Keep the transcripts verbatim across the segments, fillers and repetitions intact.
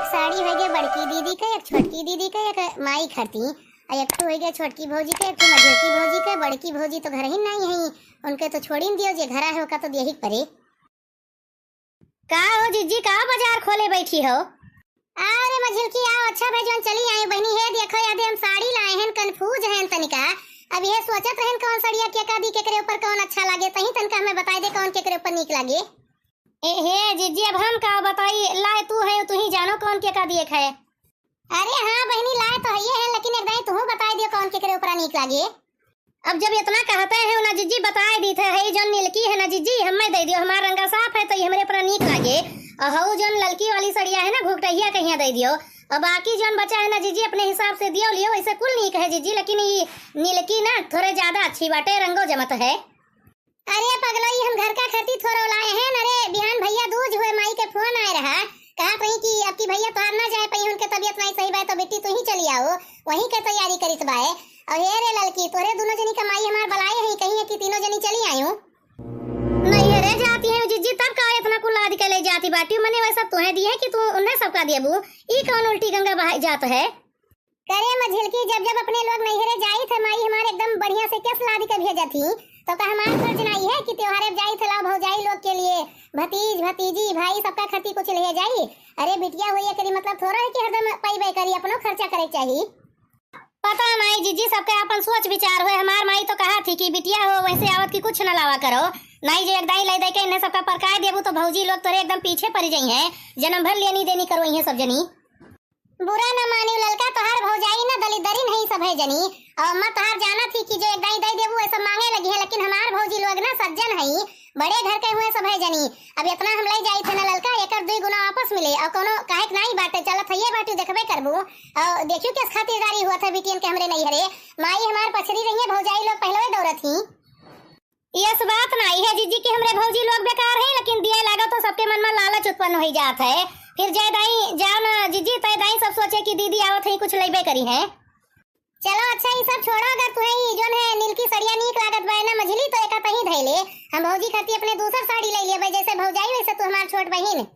साड़ी होइ गए बड़की दीदी के, एक छोटकी दीदी के, एक माई खरती, आ एक ठो होइ गए छोटकी भौजी के, एक ठो मझिलकी भौजी के। बड़की भौजी तो घर ही नाहीं है, उनके तो छोड़ी न दियो, जे घरा है ओका तो देही के परे। का हो जिज्जी, का बाजार खोले बैठी हो? अरे मझिलकी, आओ, अच्छा भए जौन चली आए बहिनी। हे देखो, यादे हम साड़ी लाए हैं, confuse हैं तनिका। अब यह सोचत रहन कौन सड़िया केका दी, केकरे ऊपर कौन अच्छा लागे, तहीं तनिका हमें बताई दे कौन केकरे ऊपर नीक लागे। ए, हे जिज्जी, अब हम का बताई, लाए तू है, तू ही जानो कौन केका दिए खाए। अरे हाँ बहिनी, लाए तो हइये है, लेकिन एक दाई तू बताई दियो कौन केकरे ऊपर नीक लागे। अब जब इतना कहते हैं ना जिज्जी, बताई दीत है, है जौन नीलकी है ना जिज्जी, हमें दे दियो, हमार रंगा साफ है तो ये हमरे ऊपर नीक लागे। और हऊ जौन ललकी वाली सड़िया है ना, घुघटहिया कहिया दे दियो। और बाकी जौन बचा है ना जिज्जी, अपने हिसाब से दियो लियो, वैसे कुल नीक है जिज्जी, लेकिन ये नीलकी ना थोड़े ज्यादा अच्छी बाटे, रंगो जमत है। अरे पगलोई, हम घर का खरती थोरो लाए हैं। अरे बिहान भैया दूज हुए, माई के फोन आए रहा, कहा कहीं कि अब की भैया तोहार ना जाए पाई, उनके तबियत नाहीं सही बाए, तो बेटी तू ही चली आओ, वहीं के तैयारी करित बाए। और हे रे ललकी, तोहरे दोनों जनी का माई हमार बलाए हैं, कहीं है कि तीनों जनी चली आयो। नैहरे जाती है जिज्जी, तब का इतना कुल लाद के ले जाती बाटी, मने वैसा तोहे दिए है कि तू उन्हें सबका देबू, ई कौन उल्टी गंगा बहाई जात है? करे मझिलकी, जब जब अपने लोग नैहरे जाई थे, माई हमारे एकदम बढ़िया से केस लाद के भेजत ही, तो का हमार फर्ज नाहीं है कि त्योहारे जाई थे, लाओ भौजाई लोग के लिए, भतीज भतीजी भाई सबका खरती कुछ ले जाई? अरे बिटिया हुई एकरी मतलब थोड़ा है कि हरदम पाइबे करी, अपनो खर्चा करे चाही। पता नाहीं जिज्जी, सबके अपन सोच विचार होए। हमार माई तो कहा थी कि बिटिया हो वैसे आवत की कुछ न लावा करो, नाहीं जे एक दाई ले दे के इन्हें सबका परकाए देबू तो भौजी लोग तोरे एकदम पीछे पड़ जाई हैं, जन्म भर लेनी देनी करो इन्हें सब जनी। बुरा न मानियो ललका, तोहार भौजाई न दलिद्दरिन हई सभे जनी, और अम्मा तोहार जानत ही कि जो एक दाई दे देबू, ऐसा मांगे लगी है, लेकिन हमार भौजी लोग न सज्जन हई, बड़े घर के हुए सभे जनी। अब इतना हम ले जाई थे न ललका, एकर दुई गुना वापस मिले, और कोनो काहे के नाई बाटे, चलत हइये बाटू, देखबे करबू। और देखियो किस खातिरदारी हुआ था बिटियन के हमरे नैहरे, माई हमार पछड़ी रही है, भौजाई लोग पहलवे दौड़त ही। यस बात नाई है जिज्जी कि हमरे भौजी लोग बेकार है, लेकिन दिए लागो तो सबके मन में लालच उत्पन्न हो जात है। फिर जय दाई जाओ ना जिज्जी, तय दाई सब सोचे कि दीदी आवत है, कुछ लेबे करी है। चलो अच्छा, ये सब छोड़ो, अगर तुम्हें ये जोन है नीलकी सड़िया नीक लागत बा ना मझिली, तो एका तहीं धैले, हम भौजी खातिर अपने दूसर साड़ी ले लेबे, जैसे भौजाई वैसे तू हमार छोट बहिन।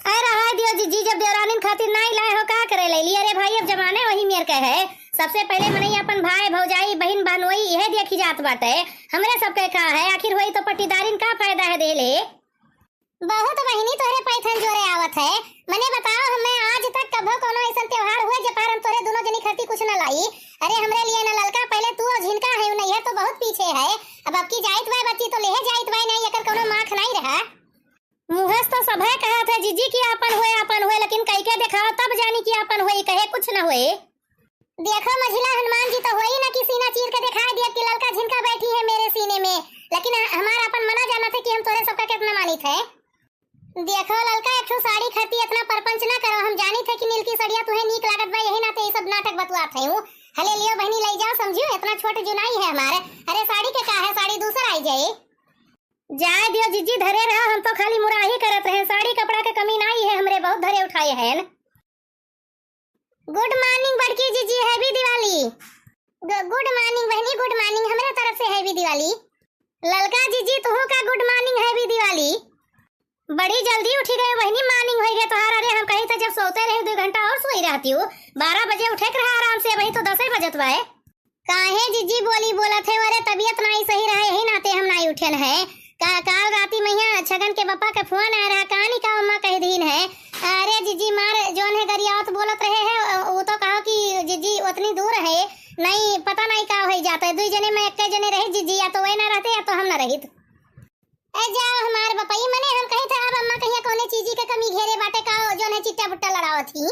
अरे रहा दियो जिज्जी, जब देवरानिन खातिर नाई लाए हो, का करे ले ली? अरे भाई, अब जमाने वही मेर के है। सबसे पहले मनई अपन भाई, भौजाई, बहिन, बहनोई, यह देखी जात बाटे। हमरे सबके का है, आखिर होई तो पट्टीदारिन का फायदा है देले? बहुत बहिनी तोहरे पैथन जोरे आवत है। मने बताओ, हमें आज तक कभो कोनो ऐसन त्योहार हुए जे पर हम तोहरे दोनों जनी खातिर कुछ न लाई? अरे हमरे लिए न ललका, पहले तू और झिनका है, नैहर तो बहुत पीछे है। अब आपकी जाइत बाय बच्ची तो लेहे जाइत बाय नहीं, एकर कोनो माख नहीं रहा। मुँहस तो सभे कहत है जिज्जी कि आपन होए, आपन होए, लेकिन कई के देखाओ तब जानी कि आपन होए, कहे कुछ न होए। देखो मझिला, हनुमान जी तो होई ना कि सीना चीर के दिखाई दिया कि ललका झिनका बैठी है मेरे सीने में, लेकिन ह-, हमार आपन मना जानत है कि हम तोरे सबका कितना मानित है। देखो ललका, एक ठो साड़ी खातिर इतना परपंच ना करो, हम जानित है कि नीलकी सड़िया तुहे नीक लागत बा, यही नाते ये सब नाटक बतुआत है हूँ। हले लियो बहिनी, ले जाओ, समझियो इतना छोट जुनाई है हमारे। अरे साड़ी के का है, साड़ी दूसर आई जाए। जाए दियो जिज्जी, धरे रहा, हम तो खाली मुराही करत रहे। साड़ी कपड़ा के कमी नाई है हमरे, बहुत धरे उठाए हैं। Good morning बड़की जिज्जी, happy दिवाली। Good morning बहनी, good morning, हमरे तरफ से happy दिवाली। ललका जिज्जी, तुहू का good morning, happy दिवाली। बड़ी जल्दी उठी गए बहनी, morning होई गए तोहार। अरे हम कहीं तो जब सोते रहे दो घंटा और सोई रहती हूँ, बारह बजे उठे के रहा आराम से, अबहीं तो दसे बजत बाए। काहे जिज्जी बोली बोलत है? अरे तबियत नाई सही रहे, यही नाते हम नाई उठेन है। का, काल राती मैया छगन के बप्पा के फोन आए रहा, कहानी का अम्मा कह दीन है। अरे जिज्जी मार जोन है गरियावत बोलत रहे है, वो तो कहो कि जिज्जी उतनी दूर है, नहीं पता नहीं का होई जाता है। दुई जने में एक जने रही जिज्जी, या तो वह ना रहते या तो हम ना रहित। ए जाओ हमार बपई, मने हम कही था अब अम्मा कहिया कौने चीजी के कमी घेरे बाटे का जोन है चिट्टा बुट्टा लड़ावत ही।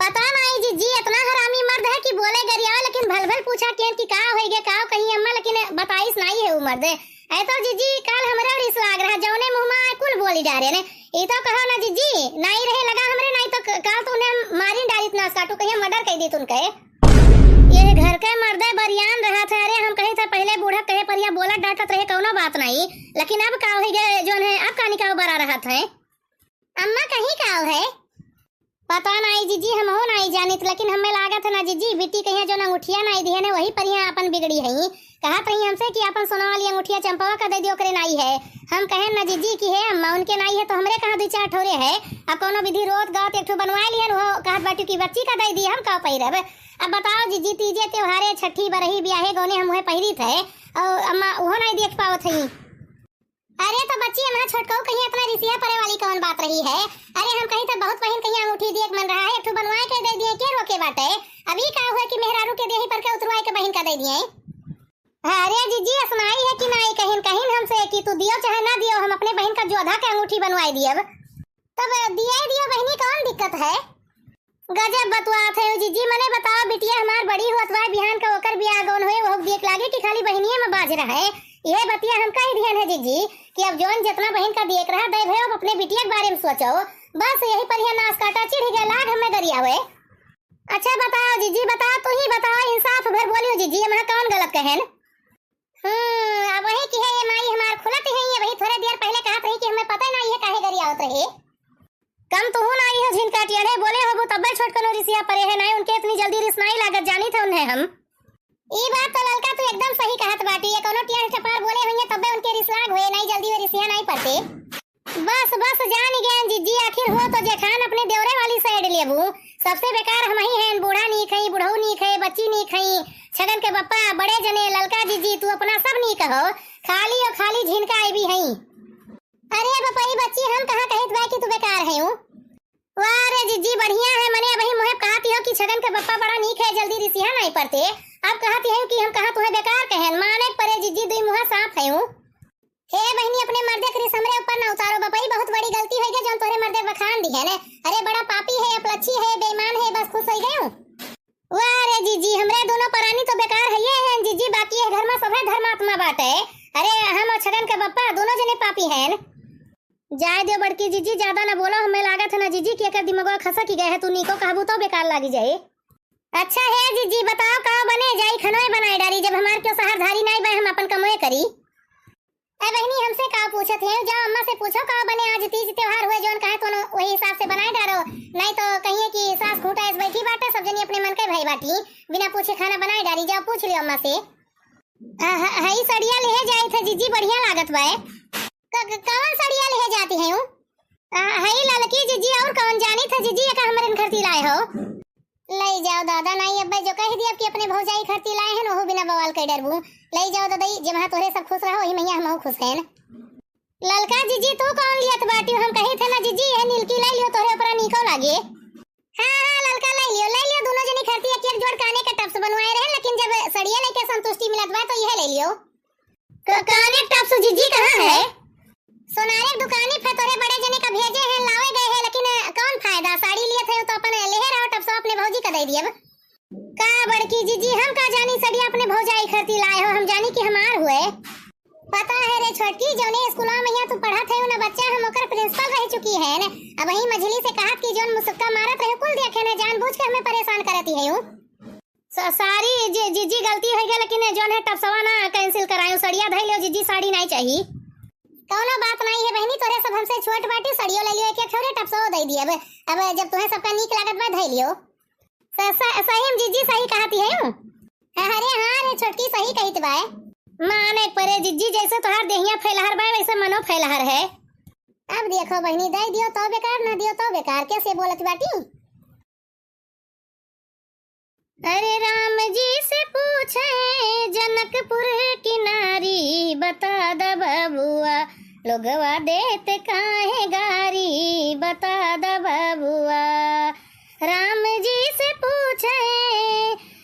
पता नाई जिज्जी, इतना हरामी मर्द है कि बोले गरियावे, लेकिन भल भल पूछा केन कि का होई गे, का कही अम्मा, लेकिन बताइस नाई है उ मर्द। ऐ तो जिज्जी, काल हमरे रिस लाग रहा, जौने मुँह में आए कुल बोली डारे ने। ई तो कहो ना जिज्जी, नाई रहे लगा हमरे, नाई तो क-, काल तो उन्हें हम मारिन डारित नास काटू, कहीं murder कह दी तुन कहे। ये घर के मर्दे बरियान रहा था। अरे हम कही था पहले बूढ़ा कहे परिया बोलत डांटत रहे, कौनो बात नाई, लेकिन अब का होई गे जोन है, अब का निकाह बरा रहा था। अम्मा कहीं का है? पता नाई जिज्जी, हमहू नाई जानित, लेकिन हमें लागत है ना जिज्जी, बिट्टी कहिया जौन अंगूठिया नाई दिहन है, वही परिया आपन बिगड़ी है। कहत रही हमसे कि आपन सोना वाली अंगूठिया चंपवा का दे दियो, ओकरे नाई है। हम कहेन ना जिज्जी कि हे अम्मा, उनके नाई है तो हमरे कहाँ दुई चार ठौरे है। अब कौनो विधि रोत गात एक ठो बनवाए लिहन, वो कहत बाटू कि बच्ची का दे दी, हम का पहिरब। अब बताओ जिज्जी, तीजे त्योहारे, छठी, बरही, बियाहे, गौने हम वह पहिरित है, और अम्मा उहो नाई देख पावत हई। अरे तो बच्ची, हमार छोटकऊ कहीं इतना रिसिया परे वाली कौन बात रही है? अरे हम कहीं तो बहुत बहिन कहीं अंगूठी दिए के मन रहा है, एक ठो बनवाए के दे दिए, के रोके बाटे? अभी का हुआ कि मेहरारू के देही पर के उतरवाए के बहिन का दे दिए? अरे जिज्जी, असनाई है कि नाई कहिन, कहिन हमसे कि तू दियो चाहे ना दियो, हम अपने बहिन का जोधा के अंगूठी बनवाए दियब। तब दिए दियो बहिनी, कौन दिक्कत है? गजब बतुआत है जिज्जी, मने बताओ बिटिया हमार बड़ी होत बा, बिहान का ओकर बियाह गौन होए, वहू दिए के लागे कि खाली बहिनिये में बाज रहे। यह बतिया हम कह दिहन है जिज्जी कि अब जौन जितना बहिन का दिए के रहा दे भयो, अब अपने बिटिया के बारे में सोचो। बस यही पर यह नास काटा चिढ़ गया, लाग हमें गरिया हुए। अच्छा बताओ जिज्जी, बताओ, तू ही बताओ, इंसाफ भर बोलियो जिज्जी, हम कौन गलत कहेन? हम्म, अब वही की है ये माई हमार खुलत ही है, वही थोड़े देर पहले कहत रही कि हमें पता ना ये काहे गरियावत रहे। कम तुहू ना आई हो झिनका टियढ़े, बोले होबू तब्बे छोटकनो रिसिया परे है, नाई उनके इतनी जल्दी रिस नाई लागत, जानी था उन्हें हम। ई बात तो ललका तू एकदम सही कहत बाटी, ये कोनो टियढ़ चपार बोले होइए तब्बे उनके रिस लाग होए, नाई जल्दी वे रिसिया नाई पड़ते। बस बस जान गए जिज्जी, आखिर हो तो जेठान अपने देवरे वाली side लेबू। सबसे बेकार हम ही हैं, बूढ़ा नीक है, बुढ़ऊ नीक है, बच्ची नीक है, छगन के बप्पा, बड़े जने, ललका जिज्जी, तू अपना सब नीक हो, खाली और खाली झिनका आई भी हैं। अरे बपई बच्ची, हम कहाँ कहित बा कि तू बेकार है हूँ? वाह रे जिज्जी, बढ़िया है, मने अबही मुहे कहती हो कि छगन के बप्पा बड़ा नीक है, जल्दी रिसिया नहीं पड़ते। अब कहती है कि हम कहाँ तुम्हें बेकार कहेन, माने परे जिज्जी, दुई मुहा सांप है हूँ। हे बहिनी, अपने मर्दे के रिस हमरे ऊपर ना उतारो बपई, बहुत बड़ी गलती होई गई जौन तोहरे मर्दे के बखान दिहे ने। अरे बड़ा पापी है, अपलच्छी है, बेईमान है, बस खुश होई गयो। वाह रे जिज्जी, हमरे दोनों परानी तो बेकार है ये हैं जिज्जी, बाकी ये घर में सभे धर्मात्मा बाटे। अरे हम और छगन के बप्पा दोनों जने पापी हैं। जाए दियो बड़की जिज्जी, ज्यादा ना बोलो, हमें लागत है ना जिज्जी कि एकर दिमागवा खसक ही गए है, तू नीको कहबू तो बेकार लागी जाए। अच्छा हे जिज्जी, बताओ का बने जाई, खनोए बनाए डारी, जब हमार क्यों सहारधारी नाई बा, हम अपन कमोए करी। ए बहिनी, हमसे का पूछत है, जाओ अम्मा से पूछो का बने, आज तीज त्योहार हुए जौन कहे तो वही हिसाब से बनाए डारो, नहीं तो कहिए कि सास खूंटा ऐस बैठी बाटे, सब जनी अपने मन के भाई बाटी, बिना पूछे खाना बनाए डारी, जाओ पूछ लियो अम्मा से। आ, ह-, हई सड़िया लेहे जाए थे जिज्जी, बढ़िया लागत बाए। क-, क-, कौन सड़िया लेहे जाती है हूँ? आ, हई ललकी जिज्जी, और कौन जानी था जिज्जी, एका हमरे खरती लाए हो। ले जाओ दादा, नाई अब्बे जो कह दिया कि अपने भौजाई खरती लाए हैं, ओहू बिना बवाल कर डरबू। ले जाओ दादा, जे वहाँ तोहरे सब खुश रहो, वही मैया हमहू खुश हैं। ललका जिज्जी, तू कौन लियत बाटी? हम कही थे ना जिज्जी, यह नीलकी ले लियो, तोहरे ऊपर नीको लागे। हाँ, हाँ, ललका ले लियो, ले लियो, दोनों जनी खरती एक एक जोड़ काने के टप्स बनवाए रहे, लेकिन जब सड़िया लेके संतुष्टि मिलत बा तो यह ले लियो। क-, काने टप्स जिज्जी कहाँ है? सोनारे के दुकानी पे तोरे बड़े जने का भेजे हैं, लावे गए हैं, लेकिन कौन फायदा, साड़ी लिए थे तो अपन लेहे रहो, टप्स अपने भौजी का दे दिए। का बड़की जिज्जी, हम का जानी सड़िया अपने भौजाई खरती लाए हो, हम जानी कि हमार हुए। पता है रे छोटकी, जौने स्कूलवा में यहाँ तू पढ़त है ना बच्चा, हम ओकर प्रिंसिपल रह चुकी है न। अब वही मझली से कहत कि जौन मुसुक्का मारत रहे कुल देखे न, जानबूझ के हमें परेशान करती है उ। स-, सारी जि-, जिज्जी गलती हो गया, लेकिन जौन है टपसवा ना कैंसिल करायो, सड़िया धई लियो जिज्जी, साड़ी नहीं चाहिए। कौनो बात नहीं है बहनी, तोरे सब हमसे छोट बाटी, सड़ियो ले लियो एक एक ठौरे, टपसवा दे दिए। अब, अब जब तुम्हें सबका नीक लागत बा धई लियो। स-, स-, सही में जिज्जी सही कहती है यूं। अरे हाँ रे छोटकी सही कहित बाय। माने परे जिज्जी जैसे तोहार देहिया फैलहर बाय वैसे मनो फैलहर है। अब देखो बहनी, दे दियो तो बेकार, ना दियो तो बेकार, कैसे बोलत बाटी? अरे राम जी से पूछे जनकपुर की नारी, बता द बबुआ, लोगवा देत काहे गारी, बता द बबुआ। राम जी से पूछे,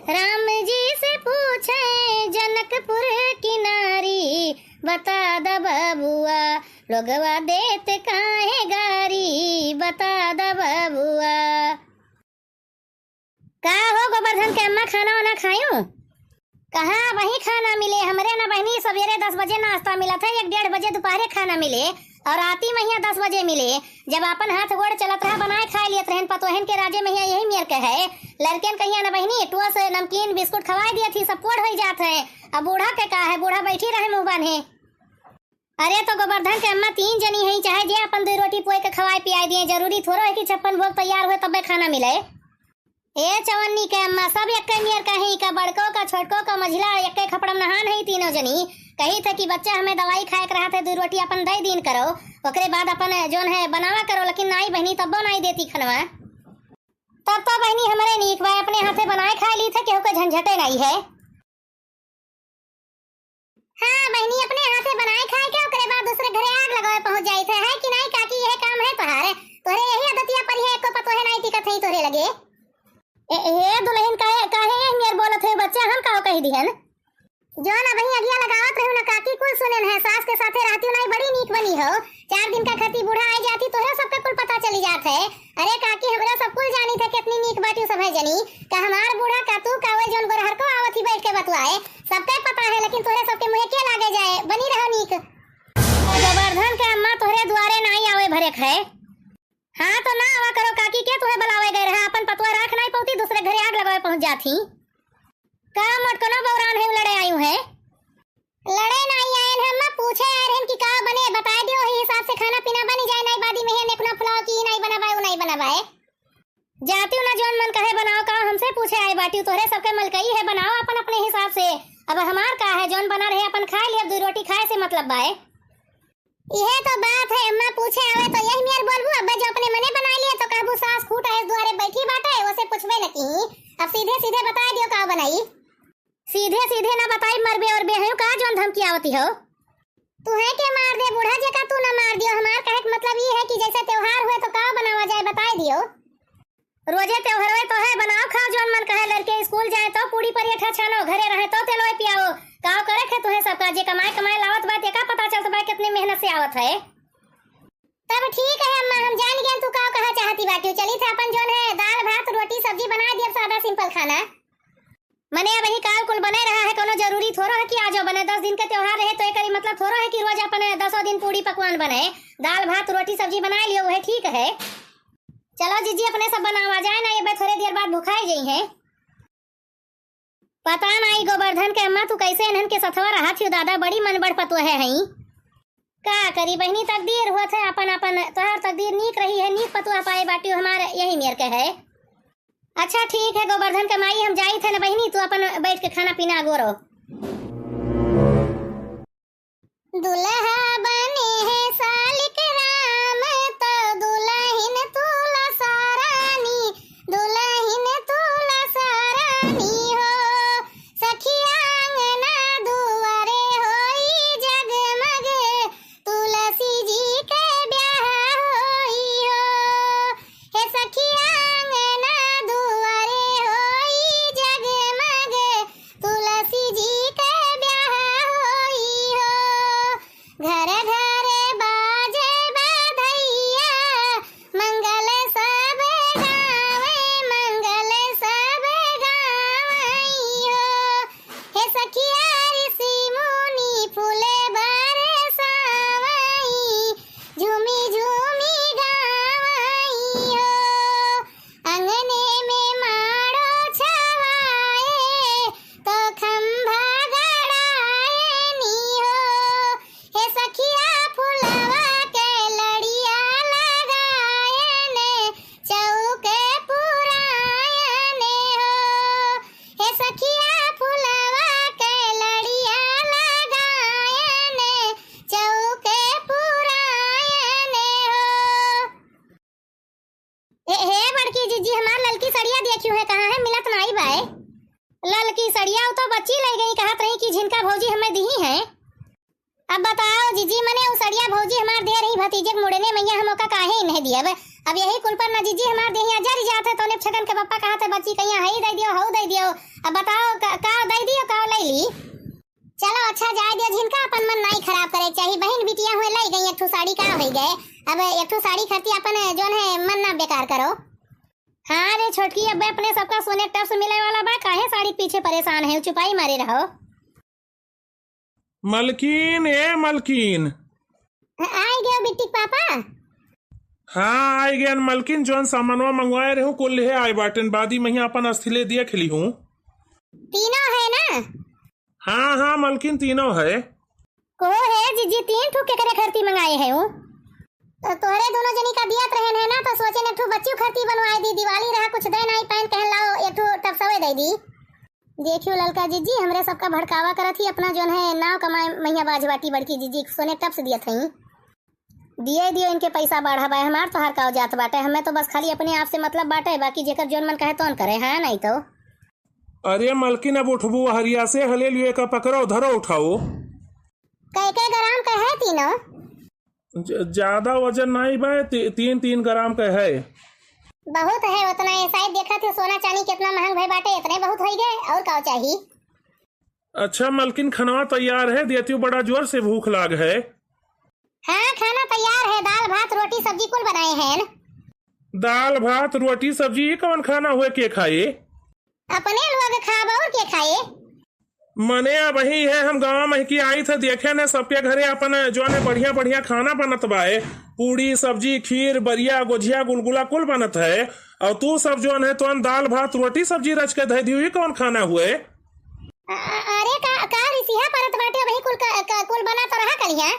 राम जी से पूछे जनकपुर की नारी, बता द बबुआ, लोगवा देत काहे गारी, बता द बबुआ। का हो गोवर्धन के अम्मा, खाना वाना खायूं? कहाँ वही खाना मिले हमरे ना बहनी, सवेरे दस बजे नाश्ता मिलत है, एक डेढ़ बजे दोपहरे खाना मिले और राती महिया दस बजे मिले। जब आपन हाथ गोड़ चलत रहा बनाए खाए लियत रहन, पतोहन के राजे महिया यही मेर के है। लड़कन कहिया ना बहनी टोस नमकीन बिस्कुट खवाए दिए थी, सब पोढ़ होई जात है। अब बूढ़ा के का है, बूढ़ा बैठी रहे मुँह बांधे। अरे तो गोवर्धन के अम्मा तीन जनी हैं, चाहे जे अपन दुइ रोटी पोए के खवाए पियाए दिए, जरूरी थोड़ो है कि छप्पन भोग तैयार होए तब्बे खाना मिले। ए चवन्नी के अम्मा, सब एक्के नियर कहीं का, बड़को का, छोटको का, मझिला, एक्के खपड़म नहान है तीनों जनी। कही थे कि बच्चा हमें दवाई खाए के रहा थे, दुइ रोटी अपन दे दीन करो, ओकरे बाद अपन जोन है बनावा करो, लेकिन नाई बहिनी तब्बो नाई देती खनवा। तब तो बहिनी हमरे नीक बा, अपने हाथे बनाए खाए ली थे, केहू के झंझटे नाई है। हाँ बहिनी, अपने हाथे बनाए खाए के, ओकरे बाद दूसरे घरे आग लगावे पहुँच जाई थे, है कि नाई काकी? यह काम है तोहारे, तोहरे यही आदतिया पर ही एको पतोहे नाई टिकत है तोहरे लगे। ए, ए दुल्हन, काहे, काहे यही मेर बोलत है बच्चा, हम काहो कही दिहन? जो ना बहिनी अगिया लगावत रहू ना काकी, कुल सुनेन है, सास के साथे रहती नाई बड़ी नीक बनी हो। चार दिन का खती बूढ़ा आई जाती, तोहरे सबके कुल पता चली जात है। अरे काकी, हमरे सब कुल जानी थे, कितनी नीक बाटी सब है जनी। का हमार बूढ़ा का तू का, वही जोन गोरहर को आवत ही बैठ के बतुआए, सबके पता है, लेकिन तोहरे सबके मुँहे के लागे जाए, बनी रहो नीक। गोवर्धन के अम्मा तोहरे दुआरे नाई आवे भरे खाए। हाँ तो ना आवा करो काकी, के तुहे बुलावे गए रहा, अपन पतुआ राख नाई पौती, दूसरे घरे आग लगावे पहुँच जात ही। का मोटकनो बौरान है लड़े आयु है? लड़े नाई आयन हम, पूछे आए रहन कि का बने, बताए दियो, वही हिसाब से खाना पीना बनी जाए, नाई बादी में है नेकना फुलाओ कि नाई बनाबाए, उ नाई बनाबाए। जातियो ना जोन मन कहे बनाओ, का हमसे पूछे आए बाटियो, तोहरे सबके मलकई है, बनाओ अपन अपने हिसाब से। अब हमार का है, जोन बना रहे अपन खाए लियो, दुइ रोटी खाए से मतलब बाए। इहे तो बात है अम्मा, पूछे आवे तो यही मेर बोलबू, अब जो अपने मने बनाए लिए तो कहबू सास खूट है दुआरे बैठी बाटे, ओसे पूछबे न की। अब सीधे सीधे बताए दियो का बनाई। सीधे सीधे ना बताई, मरबे और बेहयू का जोन धमकी आवती हो? तू है के मार दे बूढ़ा, जे का तू ना मार दियो। हमार कहे के मतलब ई है कि जैसे त्योहार हुए तो का बनावा जाए, बताए दियो। रोजे त्योहार हुए तो है, बनाओ खाओ जोन मन कहे, लड़के स्कूल जाए तो पूड़ी परियठा छानो, घरे रहे तो तेलवे पियाओ। काव करे खे तुहे सबका, जे कमाए कमाए लावत बा, तेका पता चलत बा कितनी मेहनत से आवत है। तब ठीक है अम्मा, हम जान गए तू काव कहा चाहती बाटी। चली थे अपन जोन है दाल भात रोटी सब्जी बना दियब, सादा सिंपल खाना। मने अब ही काल कुल बने रहा है, कोनो जरूरी थोड़ो है कि आजो बने, दस दिन के त्योहार रहे तो एकरी मतलब थोड़ो है कि रोज अपन दसों दिन पूड़ी पकवान बने, दाल भात रोटी सब्जी बनाए लियो, वह ठीक है। चलो जीजी, अपने सब बनावा जाए ना, ये बे थोड़े देर बाद भुखाए जइहैं। पता नाई गोवर्धन के अम्मा तू कैसे इन्हन के सथवा रहत हियो दादा, बड़ी मन बढ़ पतोहे हई। का करी बहिनी, तकदीर होत है अपन अपन, तोहार तकदीर नीक रही है, नीक पतोह पाए बाटियो हमार यही मेर के है। अच्छा ठीक है गोवर्धन के माई, हम जाई थे न बहिनी, तू अपन बैठ के खाना पीना अगोरो। दुल्हा बने है सालिक राम, तो दुल्हिन तुलसा रानी, दुल्हिन तुलसा रानी हो। सखिया अंगना दुआरे होई जगमग, तुलसी जी के ब्याह होई हो। हे सखिया अंगना दुआरे होई जगमग, तुलसी जी के ब्याह होई हो। घर घर बाजे बधैया, मंगल सब गावे, मंगल सब गावई हो। हे सखिया ऋषि मुनि फूले बरसावई, झूमी झूमी गावई हो। अंगने में माड़ो छवाए, तो खंभा गड़ाए नी हो। हे सखिया फुलवा के लड़िया लगाए ने, चौके पुराए ने हो। हे सखिया फुलवा के लड़िया लगाए ने, चौके पुराए ने हो। ए, हे बड़की जीजी, हमार ललकी सड़िया देखियो है, कहाँ है, मिलत नाई बाए। ललकी सड़िया उ तो बच्ची ले गई, कहत रही कि झिनका भौजी हमें दिही है। अब बताओ जीजी, मने उ सड़िया भौजी हमार दे रही भतीजे के मुड़ने मइया, हम ओका काहे इन्हें दियब? अब यही कुल पर ना जीजी हमार देहिया जर जात है, तोने छगन के पप्पा कहत है बच्ची कहिया हई दे दियो, हऊ दे दियो। अब बताओ का, का दे दियो, का ले ली? चलो अच्छा जाए दियो, झिनका अपन मन नाई खराब करे चाही। बहिन बिटिया हुए लाई गई, एक ठो साड़ी का होई गए, अब एक ठो साड़ी खरीदी अपन जोन है मन ना बेकार करो। हाँ रे छोटकी, अब अपने सबका सोने टप्स मिले वाला बा, काहे साड़ी पीछे परेशान है, चुपाई मारे रहो। मलकिन, ए मलकिन। आ-, आई गयो बिट्टी के पापा। हाँ, आई गयन मलकिन, जौन सामानवा मंगवाए रहूं, कुल लिहे आए बाटेन, बादी मइया अपन अस्थिले देख लिहूं। तीनों है ना? हाँ, हाँ, मलकिन, तीनों है। को हे जीजी, तीन ठू केकरे खरती मंगाए है उ? तो तोहरे दोनों जनी का दियत रहन है ना, तो सोचेन एक ठू बच्ची खरती बनवाए दी, दिवाली रहा, कुछ दे नाई पाएन, कहन लाओ एक ठू टपसवे दे दी। देखियो ललका जीजी, हमरे सबका भड़कावा करत ही, अपना जोन है नाव कमाए मइया बाझ बाटी बड़की जीजी, सोने टप्स दियत हई। दिए दियो इनके पैसा बाढ़ा बाए, हमार तोहार का जात बाटे, हमें तो बस खाली अपने आप से मतलब बाटे, बाकी जेकर जोन मन कहे तोन करे, हाँ नहीं तो। अरे मलकिन, अब उठबू हरिया से, हले लियो एका पकड़ो, धरो, उठाओ। कै कै ग्राम के है तीनों? ज-, ज्यादा वजन नहीं बा, ती-, तीन तीन ग्राम के है। बहुत है उतना, ये शायद देखत हो सोना चांदी कितना महंग भई बाटे, इतने बहुत होई गए, और का चाही? अच्छा मलकिन, खनवा तैयार है, देतियो बड़ा जोर से भूख लाग है। हाँ, खाना तैयार है, दाल, भात, रोटी, सब्जी कुल बनाए हैं। दाल, भात, रोटी, सब्जी, ई कौन खाना हुए, के खाए? अपने लोग खाब और के खाए? मने अबही है, हम गाँव में की आई थे, देखे ने सबके घरे अपन जोन है बढ़िया बढ़िया खाना बनत बाए, पूड़ी, सब्जी, खीर, बरिया, गोझिया, गुलगुला कुल बनत है, और तू सब जोन है तोन दाल, भात, रोटी, सब्जी रच के धै दियो, ई कौन खाना हुए? अ-, अ-, अरे का, का रिसिहा परत बाटे, अबही कुल क-, क-, कुल बना तो रहा कलिया।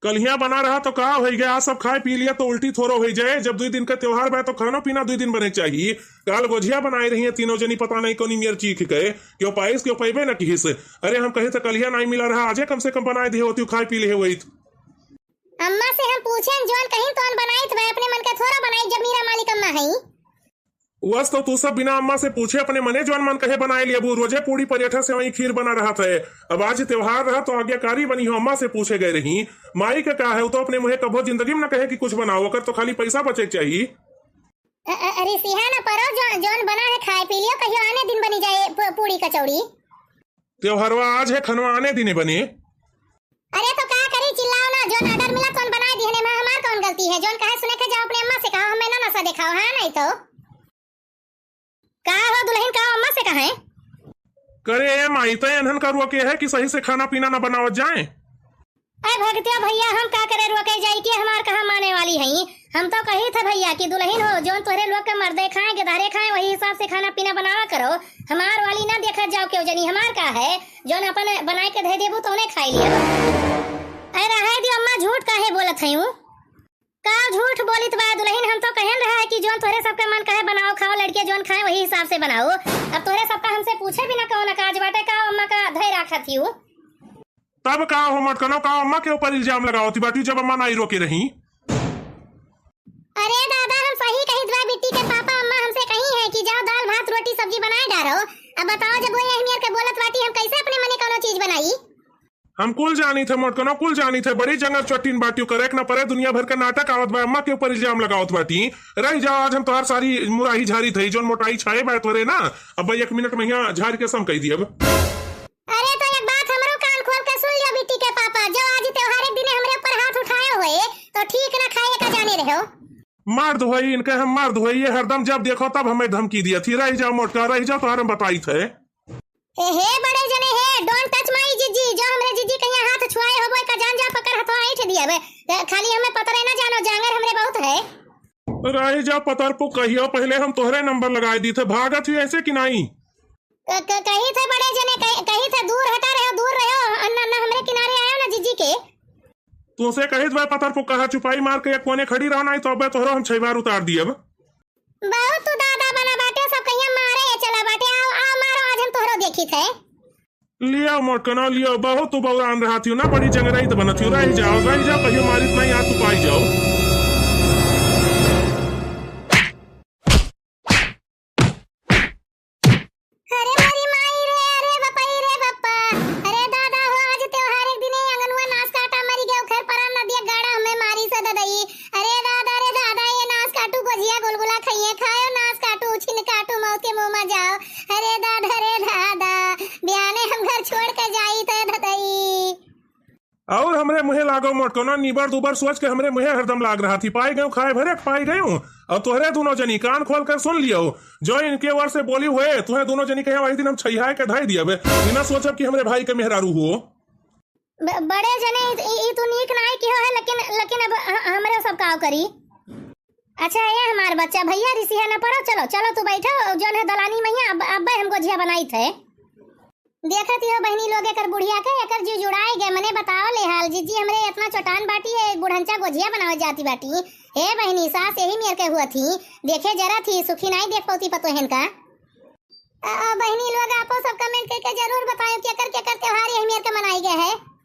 कलिया बना रहा तो का होई गया, आज सब खाए पी लिया तो उल्टी थोड़ो होई जाए। जब दुई दिन का त्योहार बा तो खानो पीना दुई दिन बने चाहिए। काल गोझिया बनाए रही है तीनों जनी, पता नहीं कौनी मेर चीख के, क्यों पाइस क्यों पैबे न किहिस। अरे हम कहे तो कलिया नहीं मिला रहा, आजे कम से कम बनाए दिए होती, खाए पी लिहे होइत। अम्मा से हम पूछेन, जोन कहीं तोन बनाइत बा, अपने मन का थोड़ा बनाई, जब मेरा मालिक अम्मा है। वस तो तू सब बिना अम्मा से पूछे अपने मने जौन मन कहे बनाए लेबू। रोजे पूड़ी परेठा सेवई खीर बना रहत है। अब आज त्योहार रहा तो आज्ञाकारी बनी हो, अम्मा से पूछे गए रही। माई के का है, वो तो अपने मुँहे कभो जिंदगी में न कहे कि कुछ बनाओ, ओकर तो खाली पैसा बचे के चाहिए। अ-, अ-, अरे सिहा न परो, जो, जौन बना है खाए पी लियो, कहियो आने दिन बनी जाए पू-, पूड़ी कचौड़ी। त्योहारवा आज है, खनवा आने दिने बने। अरे तो का करी, चिल्लाओ ना, जौन order मिला तौन बनाए दिहने, में हमार कौन गलती है? जौन कहे सुने के जाओ अपने अम्मा से कहो, हमें ना नशा दिखाओ, हाँ नहीं तो। का हो दुल्हन, का अम्मा से कहे? करे ए माई, तय एनहन का रोके है कि सही से खाना पीना ना बनावत जाए? अरे भगतिया भैया, हम का करे रोके जाई कि हमार कहाँ माने वाली है? हम तो कही थे भैया कि दुल्हन हो, जौन तोहरे लोग के मर्दे खाए, गेदहरे खाए, वही हिसाब से खाना पीना बनावा करो। हमार वाली ना देखत जाओ केहू जनी, हमार का है, जौन अपन बनाए के धे देबू तौने खाई लिया। अरे रहे दियो अम्मा, झूठ काहे बोलत है ऊ? का झूठ बोलित बा दुल्हन, हम तो कहन रहा है कि जौन तोहरे सबके मन कहे बनाओ खाओ, लड़के जौन खाए वही हिसाब से बनाओ। अब तोहरे सबका हमसे पूछे बिना कौन काज बाटे, का अम्मा का धै राखत ही ऊ? तब का हो मोटकनो, का अम्मा के ऊपर इल्जाम लगावत बाटी जब अम्मा नाई रोके रही? अरे दादा, हम सही कहित बा बिट्टी के पापा, अम्मा हमसे कही है कि जाओ दाल भात रोटी सब्जी बनाए डारो। अब बताओ, जब वो यही मेर के बोलत बाटी, हम कैसे अपने मने कौनो चीज बनाई? हम कुल जानी थे मोटकनो, कुल जानी थे, बड़ी जंगल चट्टीन बाटी, करे के ना परे, दुनिया भर के नाटक आवत बा, अम्मा के ऊपर इल्जाम लगावत बाटी। रह जाओ, आज हम तोहार सारी मुराही झारी थे, जौन मोटाई छाए बा तोरे ना, अब भाई एक मिनट में यहाँ झार के सम कह दियब। अरे तो एक बात हमरो कान खोल के सुन लियो बिट्टी के पापा, जो आज त्योहार एक दिने हमरे ऊपर हाथ उठाए होए तो ठीक ना खाए का जाने रहो। मर्द होई इनके हम मर्द होई, ये हरदम जब देखो तब हमें धमकी दिया थी, "रह जाओ मोटका, रह जाओ, तोहरे हम बताई थे।" ए हे बड़े जने हे, don't touch my जीजी, जो हमरे जीजी कहिया हाथ छुआए होबो का जान जा पकड़ हथवा ऐंठ दिया बे। ते खाली हमें पतरे ना जानो, जांगर हमरे बहुत है। "रह जाओ पतरपो, कहियो पहले हम तोहरे नंबर लगाए दी थे, भागत ही ऐसे कि नहीं?" क-, क-, कही थे बड़े जने, कही, कही थे दूर हटा रहे हो, दूर रहो, अन्ना, अन्ना हमरे किनारे आयो ना जीजी के। तुमसे कही थे पतरपो, कहा चुपाई मार के एक कोने खड़ी रहो, नहीं तो अबे तोहरो हम छह बार उतार दियब। बहुत तू दादा बना बाटे, सब कहिया मारे ये चला बाटे, आओ, आओ मारो, आज हम तोहरो देखी थे। लियो मोटकनो लियो, बहुत तू बौरान रहा थियो ना, बड़ी जंगरई तो बनत थियो, रह जाओ, रह जाओ, कहियो मारित नहीं आ तू पाई जाओ। अरे मोरी माई रे, अरे बपई रे बप्पा, अरे दादा हो, आज त्योहार एक दिने अंगनुआ नास काटा मरी गयो, खर परान नदिया गाड़ा हमें मारी से ददई। अरे दादा रे दादा, ये नास काटू गोझिया गुलगुला खइए, खायो नास काटू, छिन काटू, मौत के मुंह में जाओ। अरे दादा रे दादा, बियाने हम घर छोड़ के जाई तो ददई। और हमरे मुँहे लागो मोटकनो, निबर दुबर सोच के हमरे मुँहे हरदम लाग रहा थी। पाई गयो खाए भरे, पाई गयो। और तोहरे दोनों जनी कान खोल कर सुन लियो, जो इनके ओर से बोली हुए, तुम्हें दोनों जनी कहे वही दिन हम छहियाए के धाई दिया बे। बिना सोचब कि हमरे भाई के मेहरारू हो। ब-, बड़े जने, ई, ई तू नीक नाई किहो है, लेकिन, लेकिन अब ह-, हमरे सब काव करी। अच्छा, ये हमार बच्चा, भैया रिसिया न पड़ो, चलो, चलो तू बैठो, जौन है दलानी में हियाँ, अब, अब्बे हम गोझिया बनाई थे। देखत ही हो बहिनी लोग एकर बुढ़िया के, एकर जीव जुड़ाई गए। मने बताओ ले हाल, जिज्जी हमरे इतना चोटान बाटी है, बुढ़ंचा गोझिया बनावे जाती बाटी। हे बहिनी, सास यही मेर के हुआ थी, देखे जरा थी, सुखी नाई देख पौती पतोहन का। अ, अ, बहिनी लोग, आपो सब comment करके जरूर बताएं कि केकर केकर त्योहार यही मेर के मनाई गए है।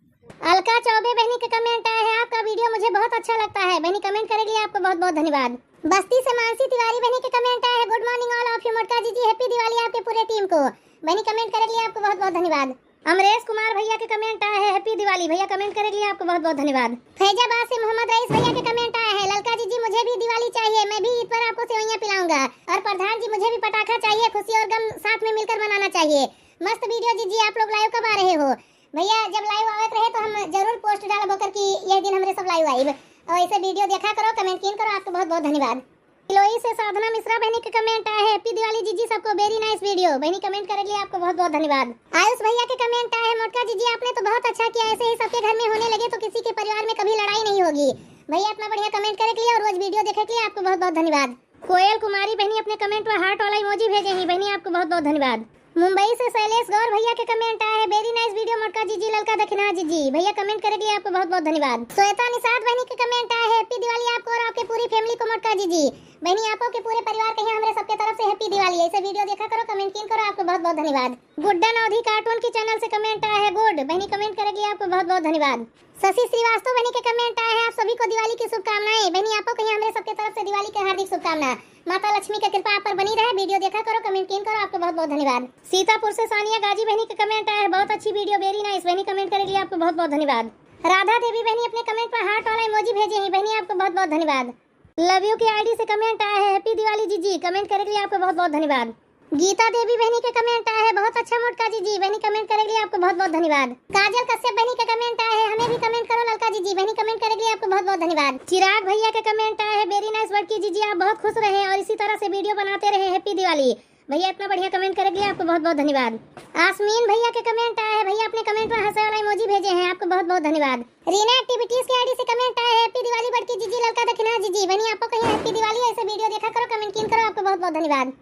अलका चौबे बहिनी के comment आए है, "आपका video मुझे बहुत अच्छा लगता है।" बहिनी comment करे के लिए आपको बहुत बहुत धन्यवाद। बस्ती से मानसी तिवारी बहिनी के comment आए है, "Good morning all of you मोटका जीजी, happy दिवाली आपके पूरे team को।" बहिनी comment करे के लिए आपको बहुत बहुत धन्यवाद। अमरेश कुमार भैया के comment आए है, "Happy दिवाली।" भैया comment करे के लिए आपको बहुत बहुत धन्यवाद। फैजाबाद से मोहम्मद रईस भैया के comment आए है, "ललका जीजी मुझे भी दिवाली चाहिए, मैं भी ईद पर आपको सेवइयाँ पिलाऊंगा, और प्रधान जी मुझे भी पटाखा चाहिए, खुशी और गम साथ में मिलकर मनाना चाहिए।" मस्त video जीजी, आप लोग live कब आ रहे हो? भैया, जब live आवे के रहे तो हम जरूर post डालब ओकर कि यह दिन हमरे सब live आइब। और ऐसे video देखा करो, comment कीन करो, आपको बहुत बहुत धन्यवाद। सिलोई से साधना मिश्रा बहिनी के comment आए है, "Happy दिवाली जीजी सबको, very nice video।" बहिनी comment करे के लिए आपको बहुत बहुत धन्यवाद। आयुष भैया के comment आए है, "मोटका जीजी आपने तो बहुत अच्छा किया, ऐसे ही सबके घर में होने लगे तो किसी के परिवार में कभी लड़ाई नहीं होगी।" भैया इतना बढ़िया comment करे के लिए और रोज video देखे के लिए आपको बहुत बहुत धन्यवाद। कोयल कुमारी बहिनी अपने comment में heart वाला emoji भेजे ही, बहिनी आपको बहुत बहुत धन्यवाद। मुंबई से शैलेश गौर भैया के comment आए है, "Very nice video मोटका जीजी, ललका दखिना जीजी।" भैया comment करे के लिए आपको बहुत बहुत धन्यवाद। श्वेता निषाद बहिनी के comment आए है, "Happy दिवाली आपको और आपके पूरी family को मोटका जीजी।" बहिनी आपो के पूरे परिवार के यहाँ हमरे सबके तरफ से happy दिवाली। ऐसे video देखा करो, comment कीन करो, आपको बहुत बहुत धन्यवाद। गुड्डा नवधी cartoon की channel से comment आए है, "Good।" बहिनी comment करे के लिए आपको बहुत बहुत धन्यवाद। शशि श्रीवास्तव बहिनी के comment आए हैं, "आप सभी को दिवाली की शुभकामनाएं।" बहिनी आपो के यहाँ हमरे सबके तरफ से दिवाली के हार्दिक शुभकामना। माता लक्ष्मी के कृपा आप पर बनी रहे। Video देखा करो, comment कीन करो, आपको बहुत बहुत धन्यवाद। सीतापुर से सानिया गाजी बहिनी के comment आए हैं, "बहुत अच्छी video, very nice।" बहिनी comment करे के लिए आपको बहुत बहुत धन्यवाद। राधा देवी बहिनी अपने comment पर heart वाला emoji भेजे ही, बहिनी आपको बहुत बहुत धन्यवाद। Love you के ID से comment आए हैं, "Happy दिवाली जीजी।" Comment करे के लिए आपको बहुत बहुत धन्यवाद। गीता देवी बहिनी के comment आए है, "बहुत अच्छा मोटका जीजी।" बहिनी comment करे के लिए आपको बहुत बहुत धन्यवाद। काजल कश्यप बहिनी के comment आए है, "हमें भी comment करो ललका जीजी।" बहिनी comment करे के लिए आपको बहुत बहुत धन्यवाद। चिराग भैया के comment आए है, "Very nice बड़की जीजी, आप बहुत खुश रहें और इसी तरह से video बनाते रहें, happy दिवाली।" भैया इतना बढ़िया comment करे के लिए आपको बहुत बहुत धन्यवाद। आसमीन भैया के comment आए है, भैया अपने comment में हंसे वाला emoji भेजे हैं, आपको बहुत बहुत धन्यवाद। रीना activities के ID से comment आए है, "Happy दिवाली बड़की जीजी, ललका दखिना जीजी।" बहिनी आपो के यहाँ happy दिवाली, ऐसे video देखा करो, comment कीन करो, आपको बहुत बहुत धन्यवाद।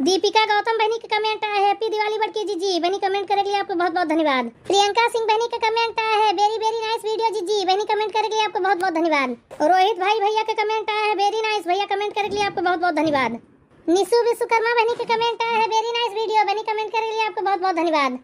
दीपिका गौतम बहिनी के comment आए है, "Happy दिवाली बड़की जीजी।" बहिनी comment करे के लिए आपको बहुत बहुत धन्यवाद। प्रियंका सिंह बहिनी के comment आए है, "Very very nice video जीजी।" बहिनी comment करे के लिए आपको बहुत बहुत धन्यवाद। रोहित भाई भैया के comment आए है, "Very nice।" भैया comment करे के लिए आपको बहुत बहुत धन्यवाद। निशु विश्वकर्मा बहिनी के comment आए है, "Very nice video।" बहिनी comment करे के लिए आपको बहुत बहुत धन्यवाद।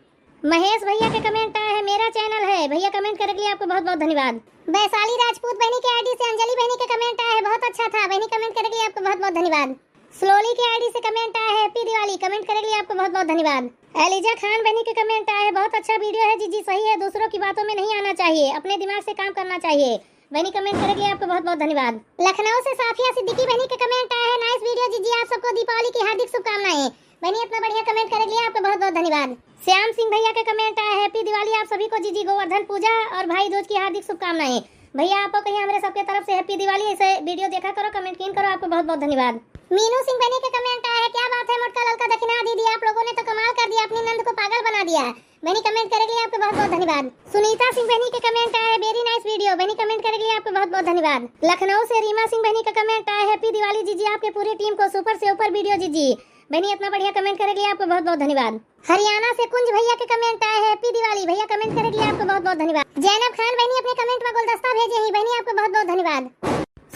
महेश भैया के comment आए है, "मेरा channel है।" भैया comment करे के लिए आपको बहुत बहुत धन्यवाद। वैशाली राजपूत बहिनी के ID से अंजलि बहिनी के comment आए है, "बहुत अच्छा था।" बहिनी comment करे के लिए आपको बहुत बहुत धन्यवाद। स्लोली के ID से comment आए है, "Happy दिवाली।" Comment करे के लिए आपको बहुत बहुत धन्यवाद। एलिजा खान बहिनी के comment आए है, "बहुत अच्छा video है जीजी, सही है, दूसरों की बातों में नहीं आना चाहिए, अपने दिमाग से काम करना चाहिए।" बहिनी comment करे के लिए आपको बहुत बहुत धन्यवाद। लखनऊ से साफिया सिद्दीकी बहिनी के comment आए है, "Nice video जीजी, आप सबको दीपावली की हार्दिक शुभकामनाएं।" बहिनी इतना बढ़िया comment करे के लिए आपको बहुत बहुत धन्यवाद। श्याम सिंह भैया के comment आए है, "Happy दिवाली आप सभी को जीजी, गोवर्धन पूजा और भाई दूज की हार्दिक शुभकामनाएं।" भैया आपो के यहाँ हमरे सबके तरफ से happy दिवाली। ऐसे video देखा करो, comment कीन करो, आपको बहुत बहुत धन्यवाद। मीनू सिंह बहिनी के comment आए है, "क्या बात है मोटका ललका दखिना दीदी, आप लोगों ने तो कमाल कर दिया, अपनी नंद को पागल बना दिया।" बहिनी comment करे के लिए आपको बहुत बहुत धन्यवाद। सुनीता सिंह बहिनी के comment आए है, "Very nice video।" बहिनी comment करे के लिए आपको बहुत बहुत धन्यवाद। लखनऊ से रीमा सिंह बहिनी का comment आए है, "Happy दिवाली जीजी, आपके पूरी team को super से ऊपर video जीजी।" बहिनी इतना बढ़िया comment करे के लिए आपको बहुत बहुत धन्यवाद। हरियाणा से कुंज भैया के comment आए है, "Happy दिवाली।" भैया comment करे के लिए आपको बहुत बहुत धन्यवाद। जैनब खान बहिनी अपने comment में गुलदस्ता भेजे ही, बहिनी आपको बहुत बहुत धन्यवाद।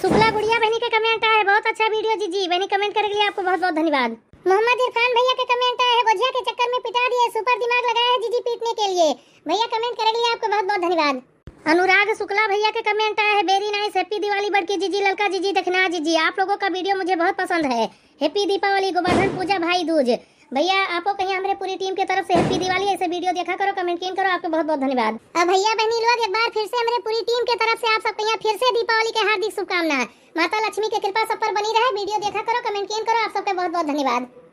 शुक्ला गुड़िया बहिनी के comment आए है, "बहुत अच्छा video जीजी।" बहिनी comment करे के लिए आपको बहुत बहुत धन्यवाद। मोहम्मद इरफान भैया के comment आए है, "गोझिया के चक्कर में पिटा दिए, super दिमाग लगाया है जीजी पीटने के लिए।" भैया comment करे के लिए आपको बहुत बहुत धन्यवाद। अनुराग शुक्ला भैया के comment आए है, "Very nice, happy दिवाली बड़की जीजी, ललका जीजी, दखिना जीजी, आप लोगों का video मुझे बहुत पसंद है, happy दीपावली, गोवर्धन पूजा, भाई दूज।" भैया आपो के यहाँ हमरे पूरी team के तरफ से happy दिवाली। ऐसे video देखा करो, comment कीन करो, आपको बहुत बहुत धन्यवाद। अब भैया बहिनी लोग एक बार फिर से हमरे पूरी team के तरफ से आप सबके यहाँ फिर से दीपावली के हार्दिक शुभकामना। माता लक्ष्मी के कृपा सब पर बनी रहे। Video देखा करो, comment कीन करो, आप सबके बहुत बहुत धन्यवाद।